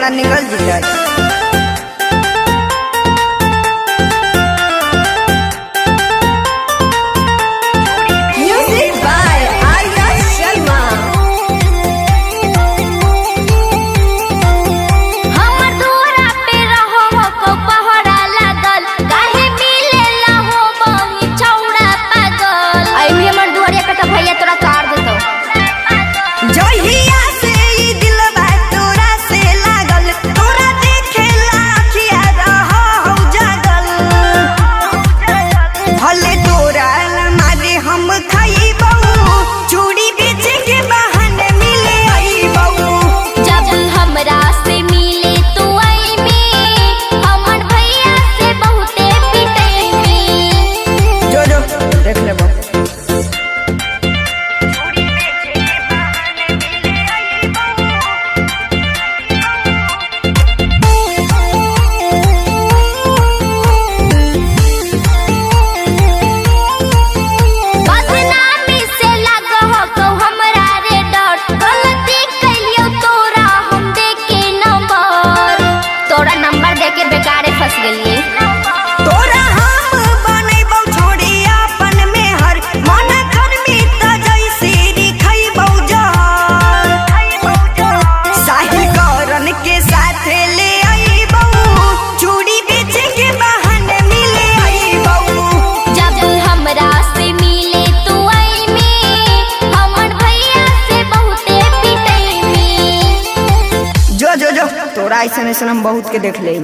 चमड़ा निकल जितै। Music by Arya Sharma. हमर दूरा पे रहो को पहरा लागल, काहे मिलेला हो बही छौड़ा पागल। अइमी हमर दुआरिया पे त भैया तोरा कार देतौ। जहिया से ई दिलबा तोरा से लागल, तोरा देखेला अखिया रहौ जागल। भले तोरा मारे हम खइबौ, चूड़ी बेचे के बहाने मिले अइबौ। जब हमरा से मिले तू अइमी, हमर भैया से बहुते पिटैमी। जो जो देख लेबो। बदनामी से लागो हको हमरा रे डर, गलती कइलियो तोरा हम देके नंबर। तोरा नंबर देके बेकारे फंस गेलिए। तोरा हम बनैबौ छोड़ी अपन मेहर, मन करमी त जैसे रिखैबौ जहर। साहिल करन के साथे ले अइबौ, चूड़ी बेचे के बहाने मिले अइबौ। जब हमरा से मिले तू अइमी, हमर भैया से बहुते पिटैमी। जो जो जो तोरा ऐसन ऐसन हम बहुत के देख लेब।